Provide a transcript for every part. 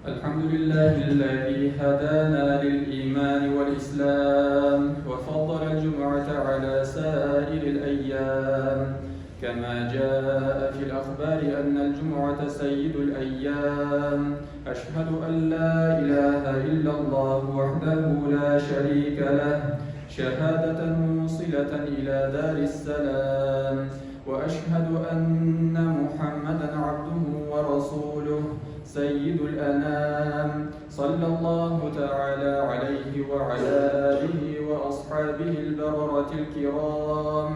الحمد لله الذي هدانا للإيمان والإسلام وفضل الجمعة على سائر الأيام كما جاء في الأخبار أن الجمعة سيد الأيام أشهد أن لا إله إلا الله وحده لا شريك له شهادة موصلة إلى دار السلام وأشهد أن محمدا عبده ورسوله سيد الأنام صلى الله تعالى عليه وعلى آله وأصحابه البررة الكرام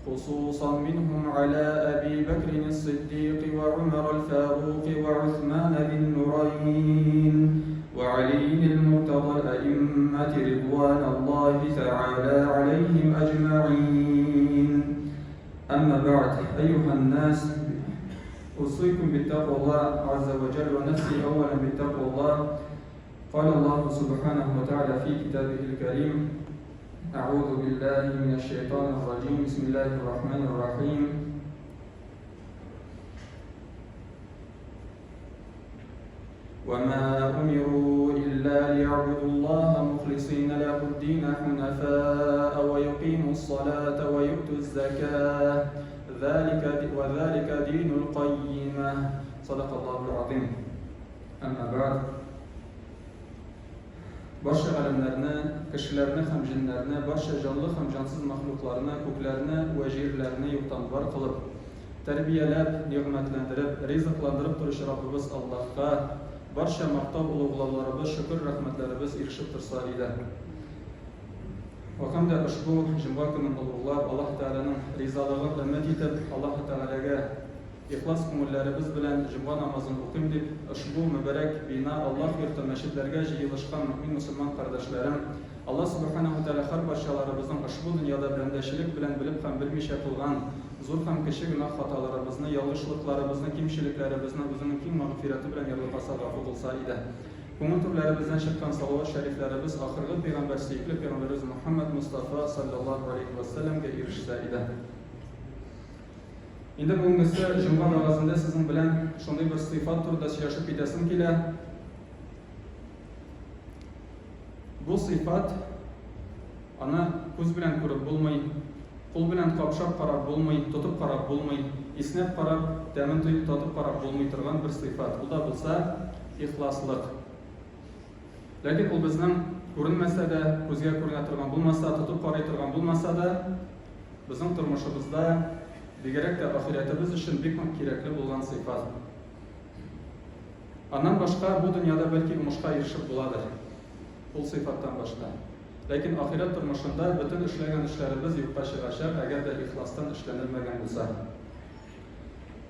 خصوصا منهم على أبي بكر الصديق وعمر الفاروق وعثمان ذي النورين وعلي المرتضى الأئمة رضوان الله تعالى عليهم أجمعين أما بعد أيها الناس أوصيكم بتقوى الله عز وجل ونفسي أولا بتقوى الله قال الله سبحانه وتعالى في كتابه الكريم أعوذ بالله من الشيطان الرجيم بسم الله الرحمن الرحيم وما أمروا إلا ليعبدوا الله مخلصين له الدين حنفاء ويقيموا الصلاة ويؤتوا الزكاة ذلك وذلك دين القيمة صدق الله العظيم أما بعد Барча галәмнәрне, кешеләрне һәм җеннәрне, барча җанлы һәм җансыз мәхлукларны, күкләрне вә җирләрне юктан бар кылып, тәрбияләп, нигъмәтләндереп, ризыкландырып торучы Раббыбыз Аллаһка барча мактау-олуглауларыбыз, шөкер-рәхмәтләребез ирешеп торса иде. Вә һәм дә ошбу җомга көнен олуглап, Аллаһ Тәгаләнең ризалыгын өмет итеп, Аллаһ Тәгаләгә Ихлас күңелләребез белән җомга намазын укыйм дип, ошбу мөбарәк бина, Аллаһ йорты, мәчетләргә җыелышкан мөэмин-мөселман кардәшләрем, Аллаһ Сүбхәнәһү вә Тәгалә һәрбарчаларыбызның ошбу дөньяда бәндәчелек белән белеп һәм белмичә кылган зур һәм кече гөнаһ-хаталарыбызны, ялгышлыкларыбызны, кимчелекләребезне Үзенең киң мәгъфирәте белән ярлыкаса, гафу кылса иде. Күңел түрләребездән чыккан салават шәрифләребез ахыргы пәйгамбәр, сөекле пәйгамбәребез Мөхәммәд Мостафа салләллаһу галәйһи вә сәлләмгә ирешсә иде. Инде бүгенгесе җомга вәгазендә сезнең белән шундый бер сыйфат турында сөйләшеп китәсем килә. Бу сыйфат аны күз белән күреп булмый, кул белән капшап карап булмый, тотып карап булмый, иснәп карап, тәмен тоеп татып карап булмый торган бер сыйфат. Ул да булса ихласлык. Ләкин ул безнең күренмәсә дә, күзгә күренә торган булмаса, тотып карый торган булмаса да, Безнең тормышыбызда, бигрәк тә ахирәтебез өчен бик нык кирәкле булган сыйфат. Аннан башка бу дөньяда бәлки уңышка ирешеп буладыр. Ул сыйфаттан башка. Ләкин ахирәт тормышында бөтен эшләгән эшләребез юкка чыгачак, әгәр дә ихластан эшләнелмәгән булса.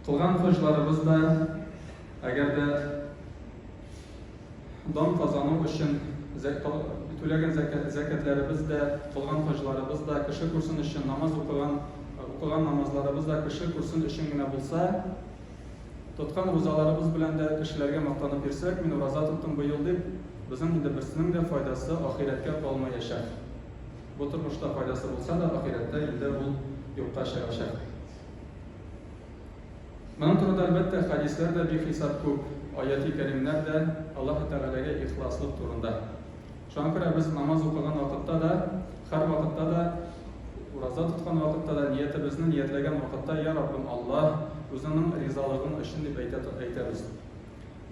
Кылган хаҗларыбыз да, әгәр дә Дан казану өчен түләгән зәкятләребез дә, кылган хаҗларыбыз да, кеше күрсен өчен намаз укыган, укыган намазларыбыз да кеше күрсен өчен генә булса, тоткан рузаларыбыз белән дә кешеләргә мактанып йөрсәк, мин ураза тоттым быел дип, безнең инде берсенең дә файдасы ахирәткә калмаячак. Бу тормышта файдасы булса да, ахирәттә инде ул юкка чыгачак. Моның турында, әлбәттә, хәдисләр дә бихисап күп, аяти кәримнәр дә Аллаһы Тәгаләгә ихласлык турында. Шуңа күрә без намаз укыган вакытта да, һәрвакытта да, ураза тоткан вакытта да, ниятебезне ниятләгән вакытта, Я Раббым Аллаһ, Үзеңнең ризалыгың өчен дип әйтә, әйтәбез.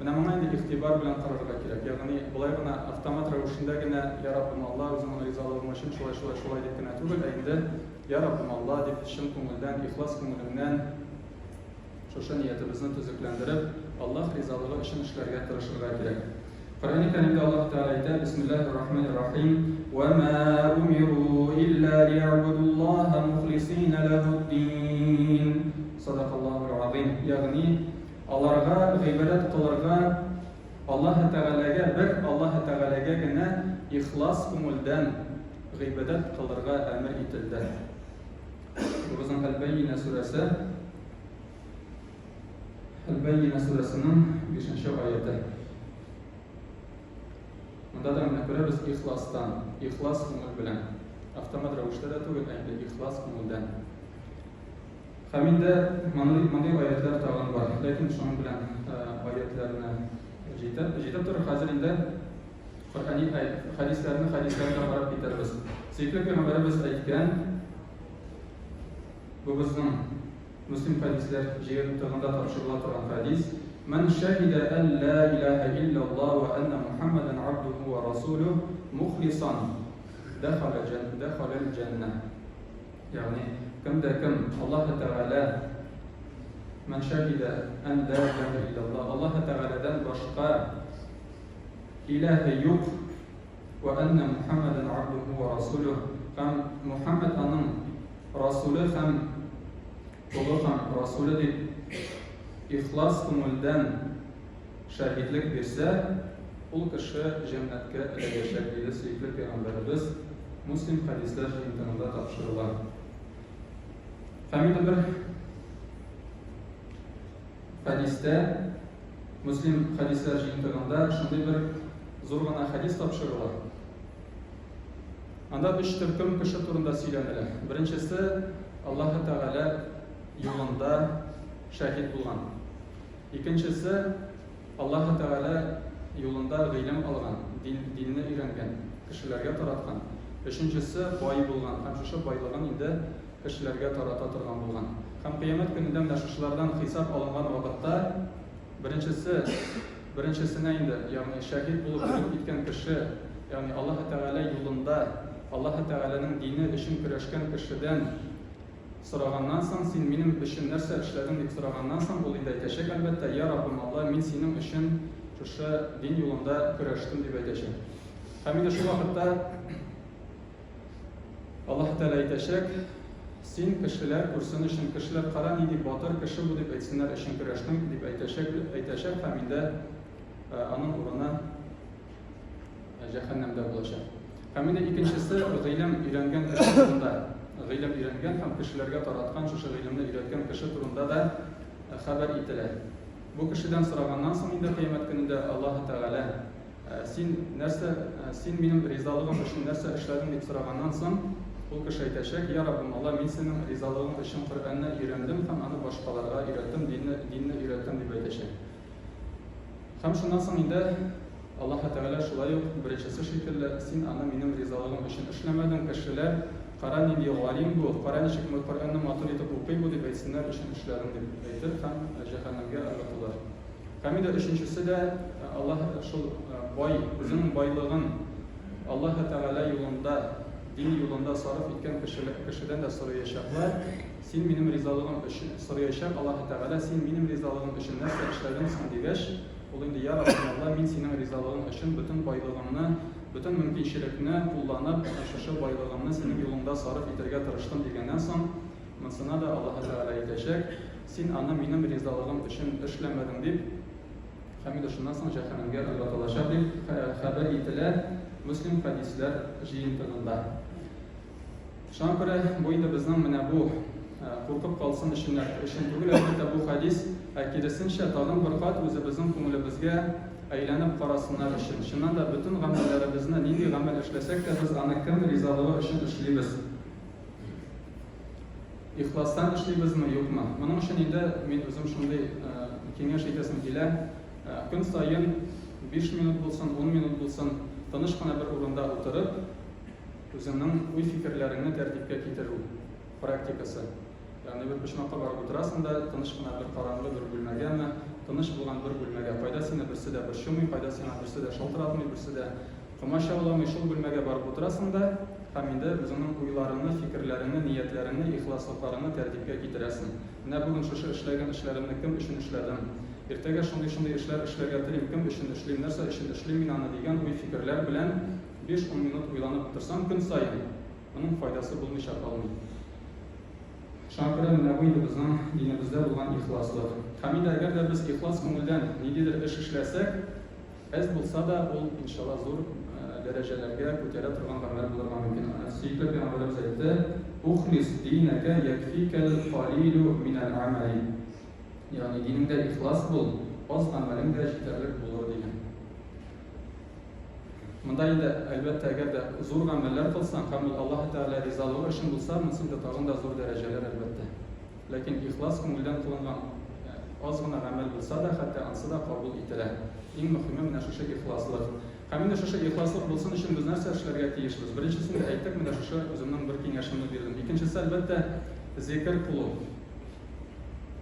Менә моңа инде игътибар белән карарга кирәк. Ягъни болай гына автомат рәвешендә генә Я Раббым Алла, үзеңнең ризалыгың өчен шулай, шулай, шулай дип кенә түгел, ә инде Я Раббым Алла дип чын күңелдән, ихлас күңелеңнән шушы ниятебезне төзекләндереп, Аллаһ ризалыгы өчен эшләргә тырышырга кирәк. Коръәни Кәримдә Аллаһ Тәгалә әйтә, Бисмиллаһир Рахманир Рахим, Ва ма умиру илля лиябудуллаһа мухлисина ләһүд-дин. Садакаллаһул азим. Ягъни Аларга гыйбадәт кылырга Аллаһы Тәгаләгә, бер Аллаһы Тәгаләгә генә ихлас күңелдән гыйбадәт кылырга әмер ителде. Бу безнең Әл-Бәййинә сүрәсе, Әл-Бәййинә сүрәсенең 5 аяте. Монда да менә күрәбез ихластан, ихлас күңел белән. Автомат рәвештә дә түгел, ә инде ихлас күңелдән. Һәм инде мондый, мондый аятлар тагын бар. Ләкин шуның белән аятьләрне җитеп, җитеп торыр. Хәзер инде Коръәни хәдисләрне хәдисләргә карап китәрбез. Сөекле пәйгамбәребез әйткән, бу безнең Мөслим хәдисләр җыентыгында тапшырыла торган хәдис, Мән шәһидә ән ла илаһә илляллаһ вә әннә Мухәммәдән абдуһу вә расулүһ мухлисан дәхалә дәхаләл җәннә. Ягъни, кем дә кем Аллаһы Тәгалә Мән шәһидә ән ла илаһә илляллаһ, Аллаһы Тәгаләдән башка илаһе юк, вә әннә Мухәммәдән абдуһу вә расулүһ, һәм Мухәммәд аның Расуле һәм колы һәм Расуле дип ихлас күңелдән шаһитлек бирсә, ул кеше җәннәткә эләгәчәк, диде сөекле пәйгамбәребез, Муслим хәдисләр җыентыгында тапшырыла. Һәм инде бер хәдистә, Муслим хәдисләр җыентыгында шундый бер зур гына хәдис тапшырыла. Анда өч төркем кеше турында сөйләнелә. Беренчесе, Аллаһы Тәгалә юлында шәһид булган. Икенчесе, Аллаһы Тәгалә юлында гыйлем алган, дин, динне өйрәнгән, кешеләргә тараткан. Өченчесе, бай булган һәм шушы байлыгын инде кешеләргә тарата торган булган. Һәм кыямәт көнендә менә шушылардан хисап алынган вакытта Беренчесе, беренчесенә инде, ягъни шәһид булып үлеп киткән кеше, ягъни Аллаһы Тәгалә юлында, Аллаһы Тәгаләнең дине өчен көрәшкән кешедән сораганнан соң, син минем өчен нәрсә эшләдең дип сораганнан соң, ул инде әйтәчәк, әлбәттә, Я Раббым Алла, мин синең өчен шушы дин юлында көрәштем дип әйтәчәк. Һәм инде шул вакытта Аллаһ Тәгалә әйтәчәк, Син кешеләр күрсен өчен, кешеләр кара нинди батыр кеше бу дип әйтсеннәр өчен көрәштең, дип әйтәчәк, әйтәчәк һәм инде аның урыны җәһәннәмдә булачак. Һәм инде икенчесе гыйлем өйрәнгән кеше турында, гыйлем өйрәнгән һәм кешеләргә тараткан шушы гыйлемне өйрәткән кеше турында да хәбәр ителә. Бу кешедән сораганнан соң инде кыямәт көнендә Аллаһ Тәгалә Син нәрсә, син минем ризалыгым өчен нәрсә эшләдең дип сораганнан соң, ул кеше әйтәчәк, Я Раббым Алла, мин синең ризалыгың өчен Коръәнне өйрәндем һәм аны башкаларга өйрәттем, динне, динне өйрәттем дип әйтәчәк. Һәм шуннан соң инде Аллаһ Тәгалә шулай ук беренчесе шикелле, син аны минем ризалыгым өчен эшләмәдең, кешеләр, кара нинди галим бу, кара ничек Коръәнне матур итеп укый бу дип әйтсеннәр өчен эшләдең дип әйтер һәм җәһәннәмгә ыргытылыр. Һәм инде өченчесе дә Аллаһ шул бай, үзенең байлыгын Аллаһ Тәгалә юлында, дин юлында сарыф иткән кешедән дә сораячаклар. Син минем ризалыгым өчен сораячак Аллаһ Тәгалә, син минем ризалыгым өчен нәрсә эшләдең соң дигәч, ул инде, Я Раббым Алла, мин синең ризалыгың өчен бөтен байлыгымны, бөтен мөмкинчелекне кулланып, шушы байлыгымны синең юлыңда сарыф итәргә тырыштым дигәннән соң, монсына да Аллаһ Тәгалә әйтәчәк, Син аны минем ризалыгым өчен эшләмәдең, дип, һәм инде шуннан соң җәһәннәмгә ыргытылачак, дип хәбәр ителә Мөслим хәдисләр җыентыгында. Шуңа күрә бу инде безнең менә бу куркып калсын өчен, өчен түгел, әлбәттә, бу хәдис, ә киресенчә, тагын бер кат үзебезнең күңелебезгә әйләнеп карасыннар өчен. Чыннан да, бөтен гамәлләребезне, нинди гамәл эшләсәк тә, без аны кем ризалыгы өчен эшлибез? Ихластан эшлибезме, юкмы? Моның өчен инде мин үзем шундый киңәш итәсем килә. Көн саен 5 минут булсын, 10 минут булсын, тыныч кына бер урында утырып, үзеңнең уй-фикерләреңне тәртипкә китерү практикасы. Ягъни бер почмакка барып утырасың да, тыныч кына бер караңгы бер бүлмәгәме, тыныч булган бер бүлмәгә, кайда сине берсе дә борчымый, кайда сиңа берсе дә шалтыратмый, берсе дә Комачауламый шул бүлмәгә барып утырасың да һәм инде үзеңнең уйларыңны, фикерләреңне, ниятләреңне, ихласлыкларыңны тәртипкә китерәсең. Менә бүген шушы эшләгән эшләремне кем өчен эшләдем? Иртәгә шундый-шундый эшләр эшләргә телим, кем өчен эшлим, нәрсә өчен эшлим мин аны дигән уй-фикерләр белән биш-ун минут уйланып утырсаң көн саен, моның файдасы булмыйча калмый. Шуңа күрә менә бу инде безнең динебездә булган ихласлык. Һәм инде әгәр дә без ихлас күңелдән ниндидер эш эшләсәк, Әз булса да, ул, иншалла, зур дәрәҗәләргә күтәрә торган гамәл булырга мөмкин. Сөекле пәйгамбәребез әйтте, Ухлис динәкә якфикәл калилу минәл гамәли. Ягъни динеңдә ихлас бул, аз гамәлең дә җитәрлек булыр дигән. Монда инде, әлбәттә, әгәр дә зур гамәлләр кылсаң һәм ул Аллаһы Тәгалә ризалыгы өчен булса, монысы инде тагын да зур дәрәҗәләр, әлбәттә. Ләкин ихлас күңелдән кылынган. Аз гына гамәл булса да, хәтта ансы да кабул ителә. Иң мөхиме менә шушы ихласлык. Һәм инде шушы ихласлык булсын өчен без нәрсә эшләргә тиешбез? Беренчесен дә әйттек, менә шушы үземнең бер киңәшемне бирдем. Икенчесе, әлбәттә, зикер кылу.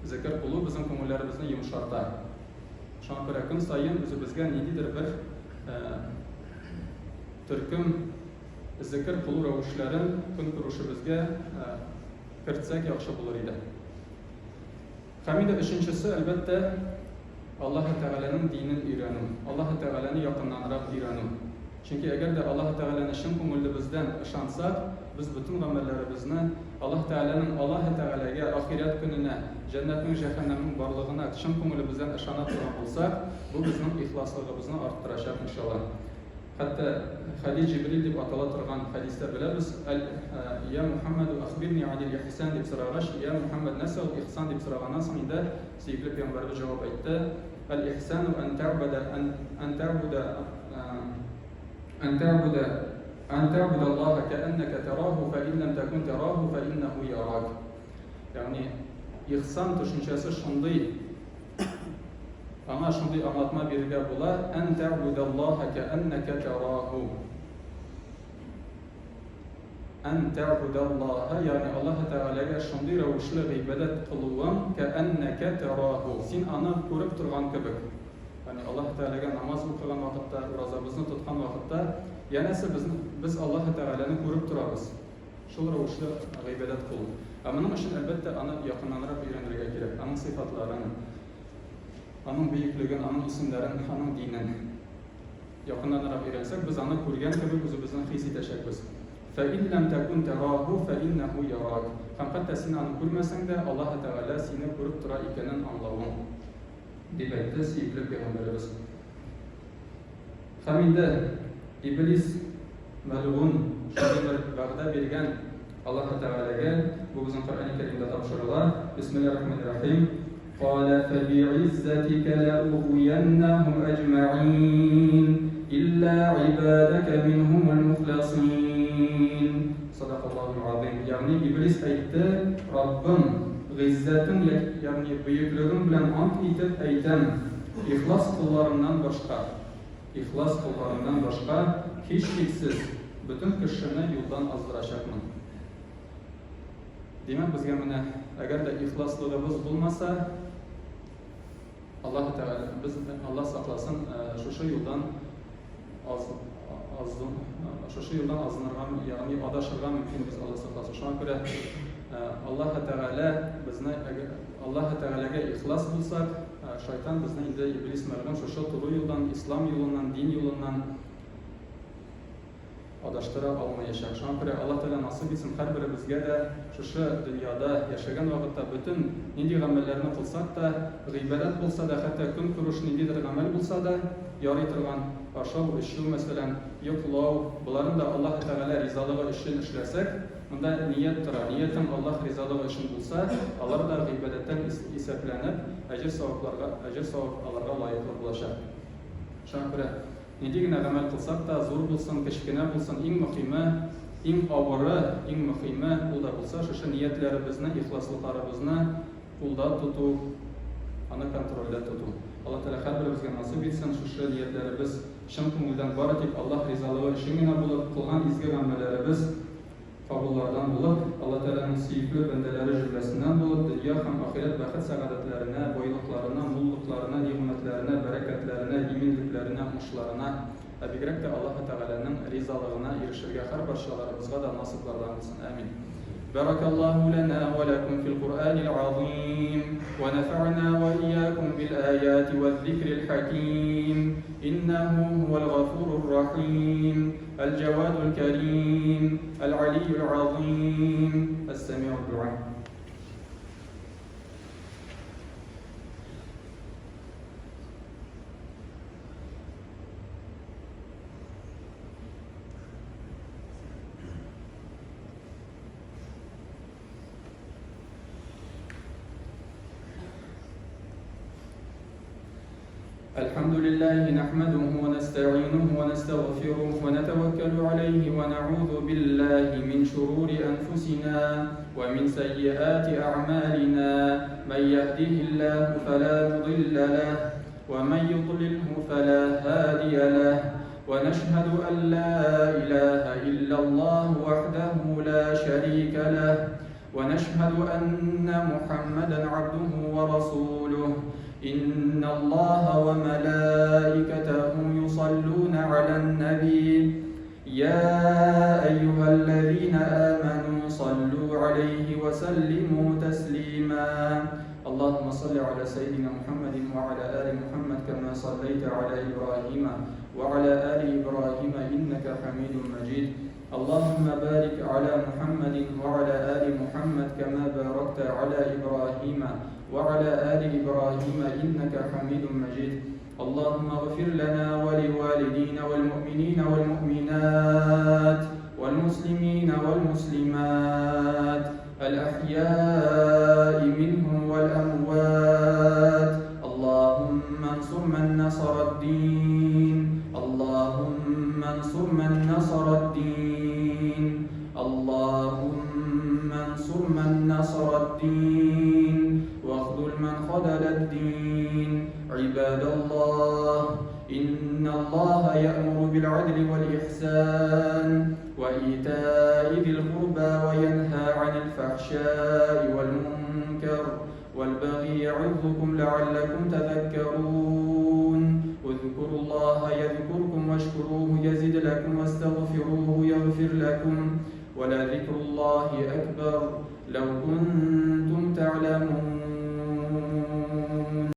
Зикер кылу безнең күңелләребезне йомшарта. Шуңа күрә көн саен үзебезгә ниндидер бер төркем зикер кылу рәвешләрен көнкүрешебезгә кертсәк яхшы булыр иде. Һәм инде өченчесе, әлбәттә, Аллаһы Тәгаләнең динен өйрәнү, Аллаһы Тәгаләне якыннанрак өйрәнү. Чөнки әгәр дә Аллаһы Тәгаләне чын күңелебездән ышансак, без бөтен гамәлләребезне Аллаһ Тәгаләнең Аллаһы Тәгаләгә, ахирәт көненә, җәннәтнең, җәһәннәмнең барлыгына чын күңелебездән ышана торган булсак, бу безнең ихласлыгыбызны арттырачак, иншалла. Хәтта хәдис Җибрил дип атала торган хәдистә беләбез, Әл, Я Мухаммәду ахбирни анил ихсан дип сорагач, Я Мухаммәд, нәрсә ул ихсан дип сораганнан соң инде сөекле пәйгамбәребез җавап әйтте, Әл ихсану ан тәгъбада ан тәгъбуда ан тәгъбуда ан тәгъбуда Аллаһа кәәннәкә тәраһу фә ин ләм тәкун тәраһу фә иннәһу ярак. Ягъни ихсан төшенчәсе шундый Аңа шундый аңлатма бирергә була, Ән тәгъбудаллаһа кәәннәкә тәраһу. Ән тәгъбудаллаһа, ягъни Аллаһ Тәгаләгә шундый рәвешле гыйбадәт кылуың, кәәннәкә тәраһу. Син аны күреп торган кебек. Ягъни Аллаһ Тәгаләгә намаз укыган вакытта, уразабызны тоткан вакытта, янәсе без, без Аллаһ Тәгаләне күреп торабыз. Шул рәвешле гыйбадәт кылу. Ә моның өчен, әлбәттә, аны якыннанрак өйрәнергә кирәк, аның сыйфатларын, аның бөеклеген, аның исемнәрен, аның динен. Якыннанрак өйрәнсәк, без аны күргән кебек үзебезне хис итәчәкбез. Фәин ләм тәкун тәраһу фәиннәһу ярак. Һәм хәтта син аны күрмәсәң дә, Аллаһы Тәгалә сине күреп тора икәнен аңлавың, дип әйтте сөекле пәйгамбәребез. Һәм инде Иблис мәлгун шундый бер вәгъдә биргән Аллаһ Тәгаләгә, бу безнең Коръәни Кәримдә тапшырыла. Бисмиллаһир-рахманир-рахим. Калә фәбииззәтикә ләугуяннахум әҗмәгыйн илля гыйбадака минһумул мухласин. Садакаллаһул азим. Ягъни Иблис әйтте, Раббым, гыйззәтең, ягъни бөеклегең белән ант итеп әйтәм, ихлас колларыңнан башка, ихлас колларыңнан башка, һичшиксез, бөтен кешене юлдан аздырачакмын. Димәк, безгә менә, әгәр дә ихласлыгыбыз булмаса, Аллаһ Тәгалә, без, Аллаһ сакласын, шушы юлдан аз, аз, шушы юлдан азынырга, ягъни адашырга мөмкинбез, Аллаһ сакласын. Шуңа күрә Аллаһ Тәгалә безне, Аллаһ Тәгаләгә ихлас булсак, шайтан безне инде иблис мәлгун шушы туры юлдан, ислам юлыннан, дин юлыннан адаштыра алмаячак. Шуңа күрә Аллаһ Тәгалә насыйп итсен һәрберебезгә дә шушы дөньяда яшәгән вакытта бөтен нинди гамәлләрне кылсак та, гыйбадәт булса да, хәтта көнкүреш ниндидер гамәл булса да, ярый торган ашау, эчү, мәсәлән, йоклау, боларын да Аллаһ Тәгалә ризалыгы өчен эшләсәк, монда ният тора. Ниятең Аллаһ ризалыгы өчен булса, алар да гыйбадәттән исәпләнеп, әҗер-савапларга, әҗер-савап алырга лаеклы булачак. Шуңа күрә Нинди генә гамәл кылсак та, зур булсын, кечкенә булсын, иң мөхиме, иң авыры, иң мөхиме, ул да булса, шушы ниятләребезне, ихласлыкларыбызны кулда тоту, аны контрольдә тоту. Аллаһ Тәгалә һәрберебезгә насыйп итсен, шушы ниятләребез чын күңелдән бары тик Аллаһ ризалыгы өчен генә булып, кылган изге гамәлләребез кабуллардан булып, Аллаһ Тәгаләнең сөекле бәндәләре җөмләсеннән булып, дөнья һәм ахирәт бәхет-сәгадәтләренә, байлыкларына, муллыкларына, нигъмәтләренә, бәрәкәтләренә, иминлекләренә, уңышларына, ә бигрәк тә Аллаһы Тәгаләнең ризалыгына ирешергә һәрбарчаларыбызга да насыйплардан булсын. Амин. Бәрәкәллаһу ләнә вә ләкүм фил Куръәнил азыйм, вә нәфәгънә вә иякүм бил аяти вәз-зикрил хәким, иннәһу һуәл гафурур рахим. الجواد الكريم العلي العظيم السميع الدعاء. الحمد لله نحمده ونستعينه ونستغفره ونتوكل عليه ونعوذ بالله من شرور أنفسنا ومن سيئات أعمالنا. من يهده الله فلا مضل له ومن يضلله فلا هادي له. ونشهد أن لا إله إلا الله وحده لا شريك له، ونشهد أن محمدا عبده ورسوله. إن الله وملائكته يصلون على النبي يا أيها الذين آمنوا صلوا عليه وسلموا تسليما. اللهم صل على سيدنا محمد وعلى آل محمد كما صليت على إبراهيم وعلى آل إبراهيم إنك حميد مجيد. اللهم بارك على محمد وعلى آل محمد كما باركت على إبراهيم وعلى آل إبراهيم إنك حميد مجيد. اللهم اغفر لنا ولوالدينا والمؤمنين والمؤمنات والمسلمين والمسلمات الأحياء منهم والأموات. اللهم انصر من نصر الدين، اللهم انصر من نصر الدين، اللهم انصر من نصر الدين واخذل من خذل الدين. عباد الله، إن الله يأمر بالعدل والإحسان وإيتاء ذي القربى وينهى عن الفحشاء والمنكر والبغي يعظكم لعلكم تذكرون. اذكروا الله يذكركم واشكروه يزد لكم واستغفروه يغفر لكم، ولذكر الله أكبر. لو كنتم تعلمون.